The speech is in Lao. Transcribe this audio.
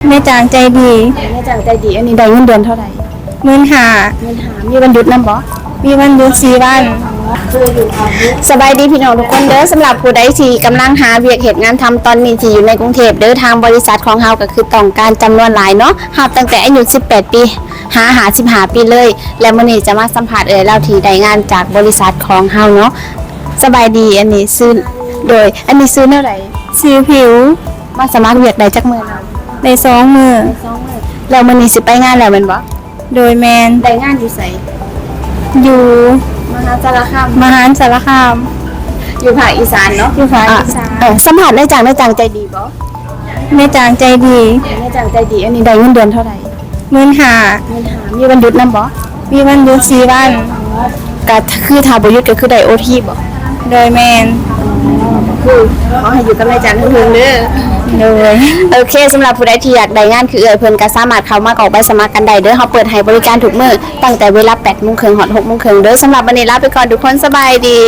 ແມ່ຈ້າງໃຈດີ. ແມ່ຈ້າງໃຈດີ. ອັນນີ້ໄດ້ເງິນເດືອນເທົ່າໃດ? ໝື່ນຫ້າ. ໝື່ນຫ້າ. ມີວັນຢຸດນຳບໍ່? ມີວັນຢຸດສີ່ວັນ. ສະບາຍດີພີ່ນ້ອງທຸກຄົນເດີ. ສຳລັບຜູ້ໃດທີ່ກຳລັງຫາວຽກເຮັດງານທຳຕອນນີ້ ທີ່ຢູ່ໃນກຸງເທບເດີ, ທາງບໍລິສັດຂອງເຮົາກໍຄືຕ້ອງການຈຳນວນຫຼາຍເນາະ, ຮັບຕັ້ງແຕ່ອາຍຸສິບແປດປີ ຫາ ຫ້າສິບຫ້າປີເລີຍ. ແລະ ມື້ນີ້ຈະມາສຳພາດເອື້ອຍລາວທີ່ໄດ້ງານຈາກບໍລິສັດຂອງເຮົາເນາະ. ສະບາຍດີ. ອັນນີ້ຊື່ ໂດຍ ອັນນີ້ຊື່ແນວໃດ? ຊື່ຜິວ. ມາສະໝັກວຽກໄດ້ຈັກມື້ແລ້ວ? ໄດ້ສອງມື້. ໄດ້ສອງມື້. ແລ້ວມື້ນີ້ຊິໄປງານແລ້ວແມ່ນບໍ່? ໂດຍ ແມ່ນ. ໄດ້ງານຢູ່ໃສ? ຢູ່ມະຫາສາລະຄາມ. ມະຫາສາລະຄາມ. ຢູ່ພາກອີສານເນາະ? ຢູ່ພາກອີສານ. ເອີ ສຳພາດນາຍຈ້າງ, ນາຍຈ້າງໃຈດີບໍ່? ແມ່ຈ້າງໃຈດີ. ແມ່ຈ້າງໃຈດີ. ອັນນີ້ໄດ້ເງິນເດືອນເທົ່າໃດ? ໝື່ນຫ້າ. ໝື່ນຫ້າ. ມີວັນຢຸດນຳບໍ່? ມີວັນຢຸດສີ່ວັນ. ກໍຄືຖ້າບໍ່ຢຸດກໍຄືໄດ້ໂອທີບໍ່? ໂດຍ ແມ່ນ. ຄືຂໍໃຫ້ຢູ່ກັບນາຍຈ້າງເຖິງໆເດີ. ໂດຍ. ໂອເຄ, ສຳລັບຜູ້ໃດທີ່ຢາກໄດ້ງານຄືເອື້ອຍເພິ່ນ ກໍສາມາດເຂົ້າມາກອກໃບສະໝັກກັນໄດ້ເດີ. ເຮົາເປີດໃຫ້ບໍລິການທຸກມື້ ຕັ້ງແຕ່ເວລາແປດໂມງເຄິ່ງຮອດຫົກໂມງເຄິ່ງເດີ. ສຳລັບມື້ນີ້ລາໄປກ່ອນທຸກຄົນ, ສະບາຍດີ.